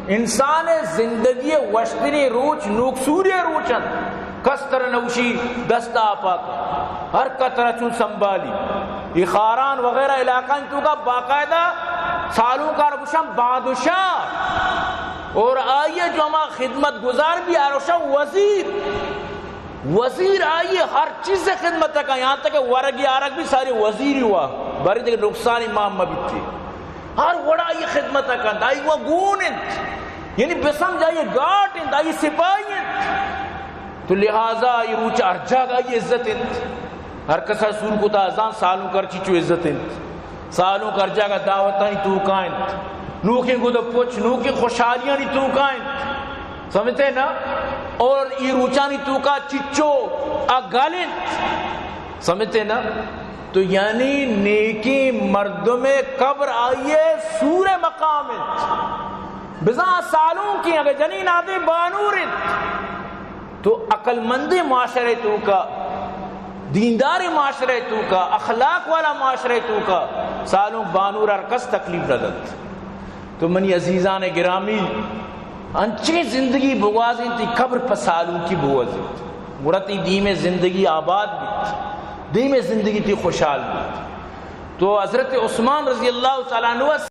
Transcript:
انسان ءِ زندگی ءِ وشتریں روچ نوکسوری ءِ روچ انت۔ کس ترا نوشی دست ءَ پاک، ہر کس ترا چون سنبھالی۔ اے خاران وغیرہ علاقہ انت، تو کا باقاعدہ سالونکار گوشاں بادشاہ، اور آئیے جو ہما خدمت گزار بھی آروشا وزیر۔ وزیر آئی ءِ ہر چیز ءِ خدمت ءَ کن، یہاں تک کہ ورگی آرگ بھی ساری وزیری ہوا، بری دیگہ نقصانی ماں مہ بیتی۔ ہر وڑا آئی ءِ خدمت ءَ کنت، آئی وا گون انت، یعنی بسمجھ آئی ءِ گارڈ انت، آئی ءِ سپاہی انت۔ تو لہذا آئی روچ ہر جاگہ آئی ءِ عزت انت۔ ہر کسا سور کتا زان سالونکار چیچو عزت انت۔ سالونکار جاگہ دعوتانی توکا انت، نوکیں گد ءُ پچ، نوکیں خوشحالیانی توکا انت۔ سمجھتے نا؟ اور ای روچانی توکا چچو آ گل انت۔ سمجھتے نا؟ تو یعنی نیکیں مردم ءِ قبر آئی ءِ سور ءِ مقام انت۔ بزاں سالونکیں، اگہ جنین آدے بانور انت، تو عقل مندیں معاشرے توکا، دیندار معاشرے توکا، اخلاق والا معاشرے توکا سالونک بانور ہر کس تکلیف نہ دنت۔ تو منی عزیزان گرامی، انچیں زندگی بگوازیں، تئی قبر پہ سالونکی بگوازیت، گڑا تئی دیمے زندگی آباد بیت، دیمے زندگی تئی خوشحال بیت۔ تو حضرت عثمان رضی اللہ تعالیٰ عنہ